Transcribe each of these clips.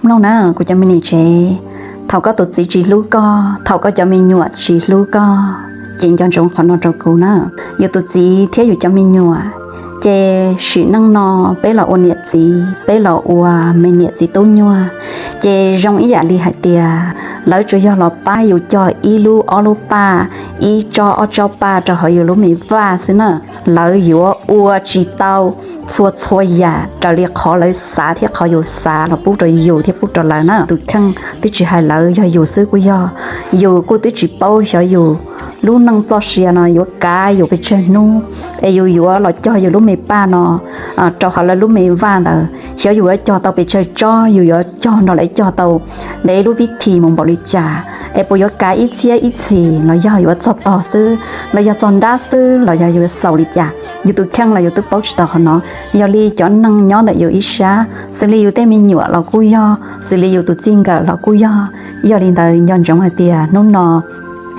Mloog na kuv cov me niam tsev, thaum koj tus txiv tsis hlub koj, thaum koj cov me nyuam tsis hlub koj, ces nco ntsoov qhov no rau kuv na. Yus tus txiv thiab yus cov me nyuam, ces sim neej no peb los ua niam txiv, peb los ua me niam txiv tub nyuag, ces zoo ib yam li hais tias lawv tsuas yog los pab yus cog ib lub ob lub paj, ib tsob ob tsob paj rau hauv yus lub me vaj xwb na. Lawv yuav ua tsis tau txhua txhua yam raws li qhov lawv xav thiab qhov yus xav los pub rau yus thiab pub rau lawv na. Tus kheej twb tsis hais lawv, yog yus xwb kuj yog. Yus kuj twb tsis paub xyov yus lub neej txoj sia no yuav kav yus pes tsawg hnub, es yus yuav los cog yus lub me paj no rau hauv lawv lub me vaj ntawd, xyov yus yuav cog tau pes tsawg tsob, yus yuav cog nrog lawv cog tau ntev lub vib thim mus npaum li cas, es puas yuav kav ib txhiab ib txhis los yog yuav txog tog xwb los yog txog nrab xwb los yog yuav xaus li cas. Yus tus kheej los yus twb paub tsis tau qhov no. Yog li cov neeg nyob ntawm yus ib sab, xws li yus tej me nyuam los kuj yog, xws li yus tus txij nkawm los kuj yog. Yog li ntawd nco ntsoov hais tias hnub no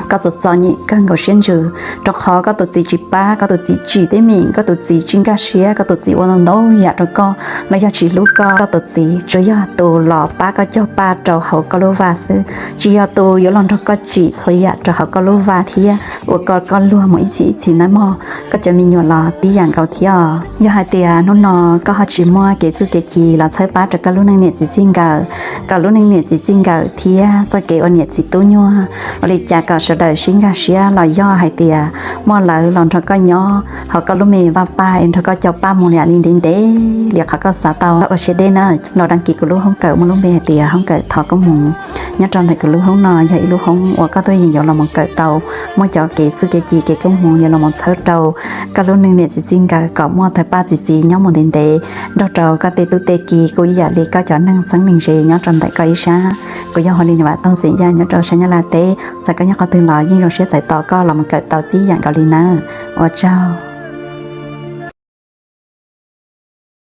koj txom txom nyem kawg nkaus siab ntsws, rau qhov koj tus txiv tsis pab, koj tus txiv tsim teeb meem, koj tus txiv tsis nkag siab, koj tus txiv ua ntau ntau yam rau koj los yog tsis hlub koj. Koj tus txiv tsuas yog tus los pab koj cog paj rau hauv koj lub vaj xwb, tsis yog tus yuav los nrog koj tsim txhua yam rau hauv koj lub vaj thiab ua kom koj luag mus ib txhis ib txhis nawb mog. Koj cov me nyuam los tib yam nkaus thiab. Yog hais tias hnub no koj ho tsis muaj kev txuj kev ci los txhawb pab rau koj lub neej niam txiv txij nkawm, kom lub neej niam txiv txij nkawm thiab txoj kev ua niam txiv tub nyuag ua li cas kom sawv daws sib nkag siab, los yog hais tias muaj lawv los nrog koj nyob hauv koj lub me vaj paj es nrog koj cog paj mus li ntev ntev li qhov koj xav tau, ua siab deb na, los đăng ký kuv lub hoob kawm muaj lub npe hais tias hoob kawm thov koob hmoov. Nyob rau ntawm kuv lub hoob no yog ib lub hoob uas koj tuaj yeem yuav los mus kawm tau, muaj cov kev txuj kev ci kev koob hmoov yuav los mus txhawb rau koj lub neej niam txiv txij nkawm kom muaj tawg paj txi txiv nyob mus ntev ntev, nrog rau koj tej tub tej ki kuj ib yam li koj cov neeg txheeb neeg ze nyob rau ntawm koj ib sab. Kuv yog Huas Lis Vam Toog xeem Yaj nyob rau sab Nyab Laj teb. Txawm koj nyob qhov twg los yeej zoo siab txais tos koj los mus kawm tau tib yam nkaus li nawb. Ua tsaug.